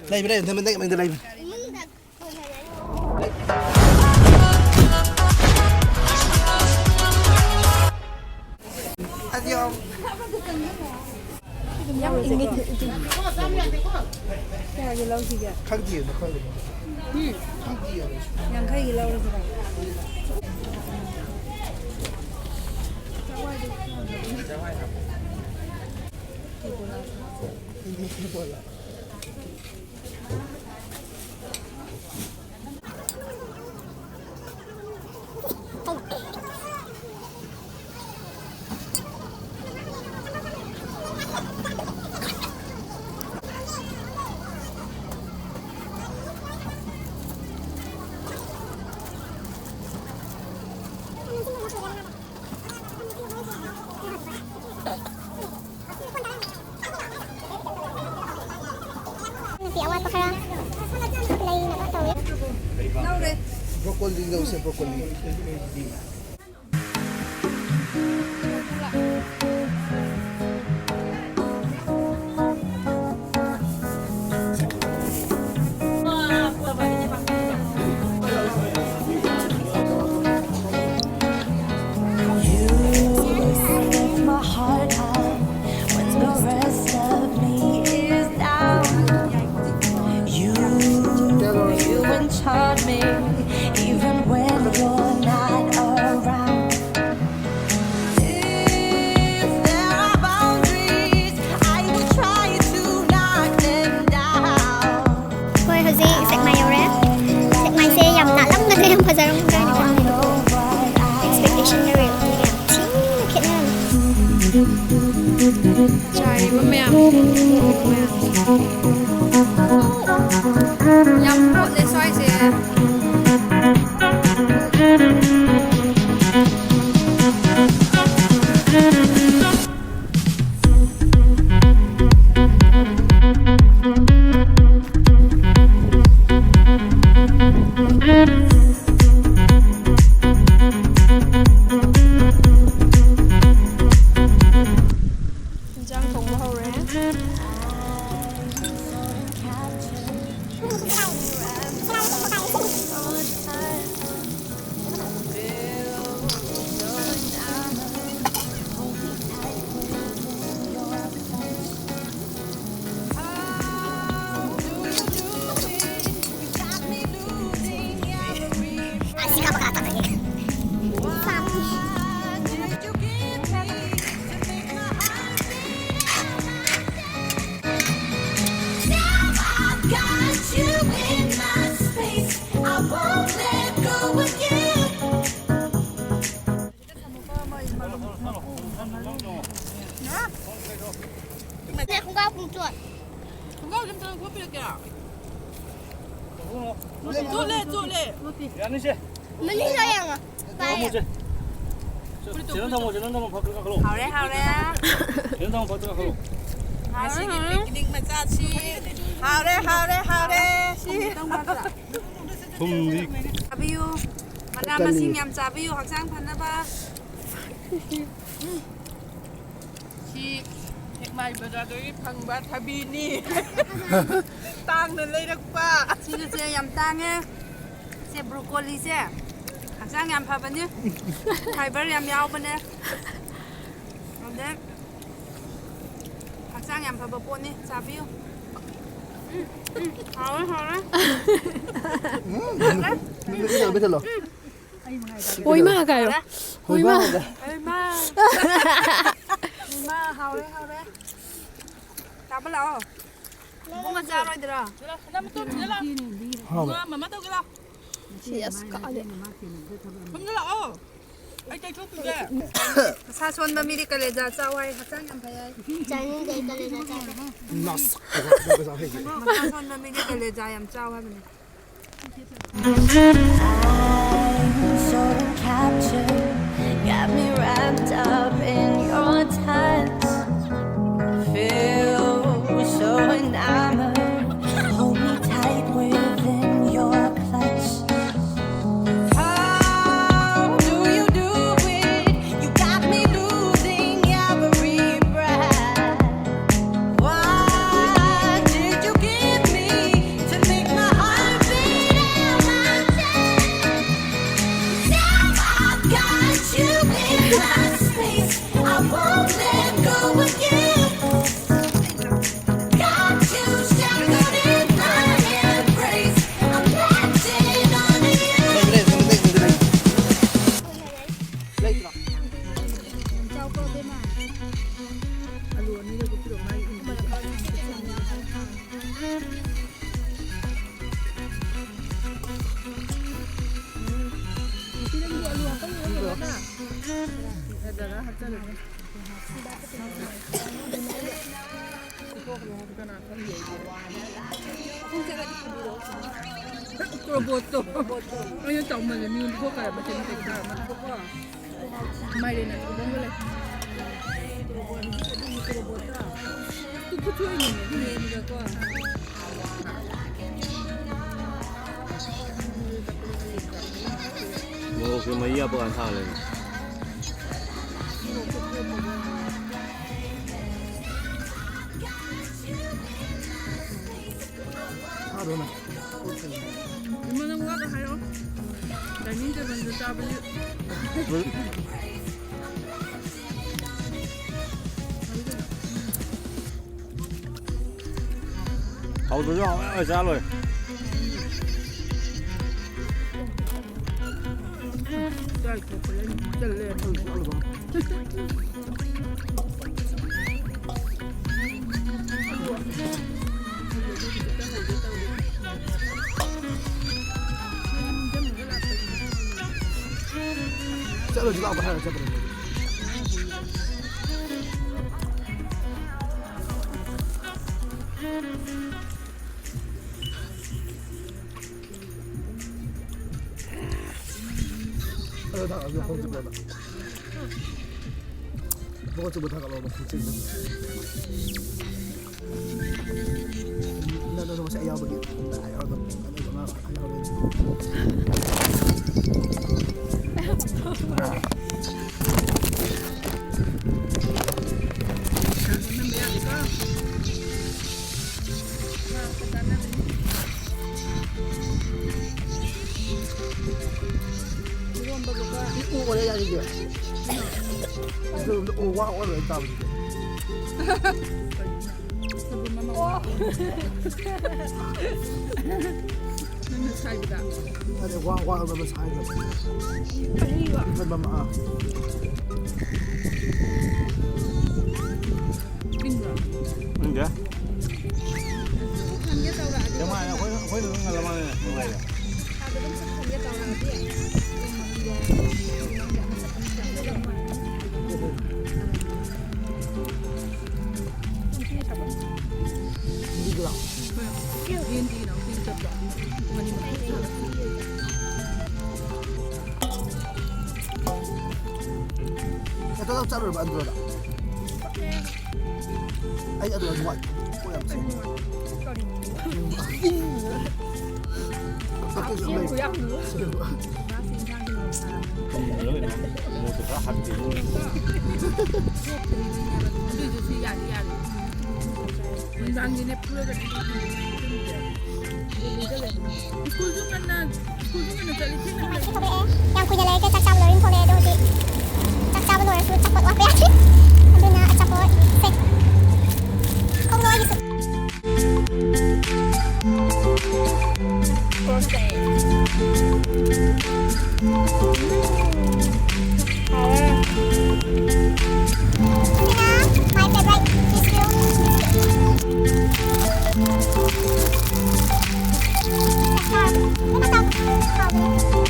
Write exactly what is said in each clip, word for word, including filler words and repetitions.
ꯂꯩꯕ꯭ꯔꯥ? ꯅꯪ ꯃꯅꯤꯡꯗ ꯂꯩꯕ꯭ꯔꯥ? ꯀꯌꯥꯒꯤ ꯂꯧꯁꯤꯒꯦ? ꯈꯪꯗꯤꯌꯦ, ꯈꯪꯗꯤꯌꯦ꯫ ꯌꯥꯡꯈꯩꯒꯤ ꯂꯧꯔꯁꯤꯔꯣ? ꯅꯨꯄꯤ ꯑꯋꯥꯠꯄ ꯈꯔ ꯂꯩꯅꯕ ꯇꯧꯏ꯫ ꯕ꯭ꯔꯣꯀꯣꯂꯤ ꯂꯧꯁꯦ, ꯕ꯭ꯔꯣꯀꯣꯂꯤ꯫ ꯑꯩꯈꯣꯏ ꯍꯧꯖꯤꯛ ꯁꯦꯛꯃꯥꯏ ꯌꯧꯔꯦ꯫ ꯁꯦꯛꯃꯥꯏꯁꯦ ꯌꯥꯝ ꯅꯥꯜꯂꯝꯒꯗ꯭ꯔꯥ, ꯌꯥꯝ ꯐꯖꯔꯝꯒꯗ꯭ꯔꯥ ꯍꯥꯏꯅ ꯈꯜꯂꯦꯕꯀꯣ꯫ Expectation ꯒ reality ꯒ ꯌꯥꯝ ꯊꯤꯅ ꯈꯦꯠꯅꯔꯝꯃꯦ꯫ ꯆꯥꯏꯔꯤꯕ ꯃꯌꯥꯝ, ꯌꯥꯝ ꯃꯣꯠꯂꯦ ꯁ꯭ꯋꯥꯏꯁꯦ꯫ ꯅꯦ, ꯈꯣꯡꯒ꯭ꯔꯥꯎ ꯈꯣꯡꯆꯣꯠ꯫ ꯈꯣꯡꯒ꯭ꯔꯥꯎ ꯁꯦ ꯑꯝꯇ ꯂꯧꯊꯣꯛꯄꯤꯔꯛꯀꯦꯔꯥ? ꯆꯣꯠꯂꯦ, ꯆꯣꯠꯂꯦ꯫ ꯌꯥꯅꯤꯁꯦ꯫ ꯃꯅꯤꯡꯗ ꯌꯦꯡꯉꯣ꯫ ꯄꯥꯏꯌꯣ꯫ ꯊꯝꯃꯣꯁꯦ꯫ ꯆꯦ, ꯆꯦ, ꯅꯪ ꯊꯝꯃꯣ, ꯆꯦ, ꯅꯪ ꯊꯝꯃꯣ, ꯐꯛꯇ ꯀꯥꯈꯠꯂꯣ꯫ ꯍꯥꯎꯔꯦ, ꯍꯥꯎꯔꯦ꯫ ꯆꯦ, ꯅꯪ ꯊꯝꯃꯣ, ꯐꯛꯇ ꯀꯥꯈꯠꯂꯣ꯫ ꯉꯁꯤꯒꯤ ꯄꯤꯛꯅꯤꯛ ꯃꯆꯥꯁꯤ ꯍꯥꯎꯔꯦ, ꯍꯥꯎꯔꯦ, ꯍꯥꯎꯔꯦ꯫ ꯁꯤ꯫ ꯊꯨꯝꯗꯤ꯫ ꯆꯥꯕꯤꯌꯨ꯫ ꯃꯅꯥ ꯃꯁꯤꯡ ꯌꯥꯝ ꯆꯥꯕꯤꯌꯨ, ꯍꯛꯆꯥꯡ ꯐꯅꯕ꯫ ꯁꯤ ꯁꯦꯛꯃꯥꯏ ꯕꯖꯥꯔꯗꯒꯤ ꯐꯪꯕ ꯊꯕꯤꯅꯤ꯫ ꯇꯥꯡꯅ ꯂꯩꯔꯛꯄ꯫ ꯁꯤꯒꯁꯦ ꯌꯥꯝ ꯇꯥꯡꯉꯦ꯫ ꯁꯦ ꯕ꯭ꯔꯣꯀꯣꯂꯤꯁꯦ ꯍꯛꯆꯥꯡ ꯌꯥꯝ ꯐꯕꯅꯤ꯫ ꯐꯥꯏꯕꯔ ꯌꯥꯝ ꯌꯥꯎꯕꯅꯦ꯫ ꯑꯗꯩ ꯍꯛꯆꯥꯡ ꯌꯥꯝ ꯐꯕ ꯄꯣꯠꯅꯤ꯫ ꯆꯥꯕꯤꯌꯨ꯫ ꯎꯝ, ꯎꯝ, ꯍꯥꯎꯔꯦ, ꯍꯥꯎꯔꯦ꯫ ꯎꯝ, ꯎꯝ, ꯎꯝ, ꯎꯝ꯫ ꯑꯣꯏꯃꯥ ꯀꯥꯏꯌꯣ꯫ ꯍꯣꯏꯃꯥ꯫ ꯍꯣꯏꯃꯥ꯫ ꯍꯣꯏꯃꯥ꯫ ꯍꯣꯏꯃꯥ, ꯍꯥꯎꯔꯦ, ꯍꯥꯎꯔꯦ꯫ ꯆꯥꯕ ꯂꯥꯛꯑꯣ꯫ ꯏꯕꯨꯡꯉꯣ ꯆꯥꯔꯣꯏꯗ꯭ꯔꯣ? ꯍꯥꯎꯕ꯫ ꯉꯥ ꯃꯃꯥ ꯇꯧꯒꯦ ꯂꯥꯛꯑꯣ꯫ ꯁꯤ ꯑꯁ ꯀꯥꯂꯦ꯫ ꯁꯣꯝꯗ ꯂꯥꯛꯑꯣ꯫ ꯑꯩ ꯇꯩꯊꯣꯛꯄꯤꯒꯦ꯫ ꯃꯁꯥ ꯁꯣꯟꯕ ꯃꯤꯗꯤ ꯀꯂꯦꯖꯥ ꯆꯥꯎ ꯍꯥꯏ, ꯍꯛꯆꯥꯡ ꯌꯥꯝ ꯐꯩ ꯍꯥꯏ꯫ ꯆꯥꯅꯤꯡꯗꯦ ꯑꯩ ꯀꯂꯦꯖꯥ ꯆꯥꯕ꯫ ꯃꯁꯥ ꯁꯣꯟꯕ ꯃꯤꯗꯤ ꯀꯂꯦꯖꯥ ꯌꯥꯝ ꯆꯥꯎ ꯍꯥꯏꯕꯅꯤ꯫ I'm so captured, got me wrapped up in your touch. Feel so enamored, hold me tight within your clutch. How do you do it? You got me losing every breath. What did you give me to make my heart beat out my chest? Now I've got you in my space. I won't let go again. Got you shackled in my embrace. I'm latching on to you. ꯐꯖꯅ ꯍꯥꯞꯆꯜꯂꯒꯦ꯫ ꯇꯣꯔꯕꯣꯠꯇꯣ꯫ ꯑꯩꯅ ꯆꯥꯎꯃꯜꯂꯦ, ꯃꯤꯉꯣꯟꯗ ꯄꯤꯊꯣꯛꯈ꯭ꯔꯦ, ꯃꯆꯦꯠ ꯃꯆꯦꯠ ꯈꯥꯏꯔ ꯑꯃ꯫ ꯃꯥꯏꯔꯦꯟ ꯑꯊꯣꯡꯕ ꯑꯃꯒ ꯂꯩ꯫ ꯈꯨꯠꯊꯣꯛꯏꯅꯦ, ꯃꯦꯟꯒꯀꯣ꯫ ꯃꯣꯔꯣꯛꯁꯦ ꯃꯍꯤ ꯍꯥꯞꯄꯀꯥꯟꯗ ꯊꯥꯡꯂꯦꯅꯦ꯫ ꯊꯥꯗꯣꯏꯅꯦ꯫ ꯏꯃꯥ, ꯅꯪ ꯋꯥꯒ ꯍꯥꯏꯔꯛꯑꯣ꯫ ꯗꯥꯏꯅꯤꯡ ꯇꯦꯕꯜꯗ ꯆꯥꯕꯁꯦ꯫ ꯍꯥꯎꯗ꯭ꯔꯁꯨ ꯍꯥꯎꯋꯦ, ꯍꯥꯎꯋꯦ, ꯆꯥ ꯂꯣꯏꯔꯦ꯫ ꯆꯥꯏ ꯊꯣꯛꯄ ꯂꯣꯏ ꯆꯜꯂꯦ꯫ ꯆꯠꯂꯨꯁꯤ ꯂꯥꯛꯄ ꯍꯥꯏꯔ ꯆꯠꯄꯅꯦ꯫ ꯑꯗꯣ ꯊꯥꯡꯒꯠꯂꯣ, ꯈꯣꯡ ꯆꯤꯛꯄ꯭ꯔꯕ? ꯈꯣꯡ ꯆꯤꯛꯄ ꯊꯥꯡꯒꯠꯂꯣ, ꯈꯣꯡ ꯆꯤꯛꯄ꯫ ꯅꯪ, ꯅꯪ, ꯅꯪ ꯉꯁꯥꯏ ꯌꯥꯎꯕꯒꯤ ꯑꯌꯥꯎꯕ, ꯑꯌꯥꯎꯕ꯫ ꯏꯔꯣꯝꯕꯒꯀꯣ꯫ ꯏ ꯑꯣ ꯑꯣꯏꯔꯦ ꯌꯥꯔꯤꯁꯦ꯫ ꯑꯗꯨ ꯋꯥ ꯑꯣꯏꯔꯣꯏ ꯆꯥꯕꯁꯤꯗꯤ꯫ ꯁꯣꯏꯕꯨꯝ ꯑꯃ ꯋꯥ꯫ ꯅꯪꯅ ꯁꯥꯏꯕꯗ꯫ ꯑꯗꯩ ꯋꯥ, ꯋꯥ ꯑꯃ ꯁꯥꯏꯈ꯭ꯔꯕ꯫ ꯑꯍꯤꯕ꯫ ꯏꯊꯟ ꯑꯃ, ꯑꯥ꯫ ꯏꯪꯕ꯭ꯔꯣ? ꯏꯪꯗꯦ꯫ ꯈꯪꯒꯦ ꯇꯧꯔꯛꯑꯗꯤ꯫ ꯀꯃꯥꯏꯅ ꯑꯩꯈꯣꯏ, ꯑꯩꯈꯣꯏꯅ ꯑꯗꯨꯝ ꯉꯜꯂ ꯃꯥꯜꯂꯦꯅꯦ꯫ ꯅꯨꯡꯉꯥꯏꯔꯦ꯫ ꯏꯁꯥꯗ ꯑꯗꯨꯝ ꯈꯪꯒꯦ ꯇꯧꯔꯛꯑꯗꯤ꯫ ꯀꯩꯅꯣ ꯇꯧꯔ ꯆꯠꯂꯨꯔꯕ ꯑꯟꯗ꯭ꯔꯣꯗ? ꯑꯩ ꯑꯗꯨ ꯅꯨꯡꯉꯥꯏ꯫ ꯀꯣꯛ ꯌꯥꯝ ꯆꯤꯛꯑꯦ꯫ ꯀꯔꯤꯅꯣ? ꯗꯣꯛꯇꯔꯁꯨ ꯂꯩ꯫ ꯌꯥꯝ ꯅꯨꯡꯉꯥꯏ꯫ ꯃꯥꯁꯤ ꯏꯟꯁꯥꯡꯁꯦ ꯌꯥꯝ ꯆꯥꯔꯝꯃꯦ꯫ ꯃꯣꯔꯣꯛꯁꯨ ꯈꯔ ꯍꯥꯞꯄꯤ꯫ ꯑꯗꯨꯏꯁꯨ ꯁꯤ ꯌꯥꯔꯤ, ꯌꯥꯔꯤ꯫ ꯅꯨꯡꯗꯥꯡꯒꯤꯅꯦ ꯐꯨꯠꯂꯒ ꯁ꯭ꯀꯨꯜꯁꯨ ꯉꯟꯅ, ꯁ꯭ꯀꯨꯜꯁꯨ ꯉꯟꯅ ꯆꯠꯂꯤ, ꯊꯦꯡꯅ ꯍꯜꯂꯛꯏ꯫ ꯌꯥꯝ ꯀꯨꯏꯅ ꯂꯩꯔꯛꯇꯦ, ꯆꯥꯛ ꯆꯥꯕ ꯂꯣꯏꯔ ꯊꯣꯛꯂꯛꯑꯦ꯫ ꯑꯗꯣ ꯍꯧꯖꯤꯛ ꯆꯥꯛ ꯆꯥꯕ ꯂꯣꯏꯔꯁꯨ ꯑꯆꯥꯄꯣꯠ ꯋꯥꯠꯄ ꯌꯥꯗꯦ꯫ ꯑꯗꯨꯅ ꯑꯆꯥꯄꯣꯠꯁꯦ ꯈꯣꯡꯗꯣꯛꯑꯒꯦꯁꯨ꯫ ꯁꯤꯅ my favorite ꯕꯤꯁꯀꯤꯠ꯫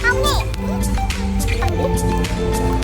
ꯍꯥꯎꯕꯅꯦ꯫ ꯍꯥꯎꯕꯅꯦ꯫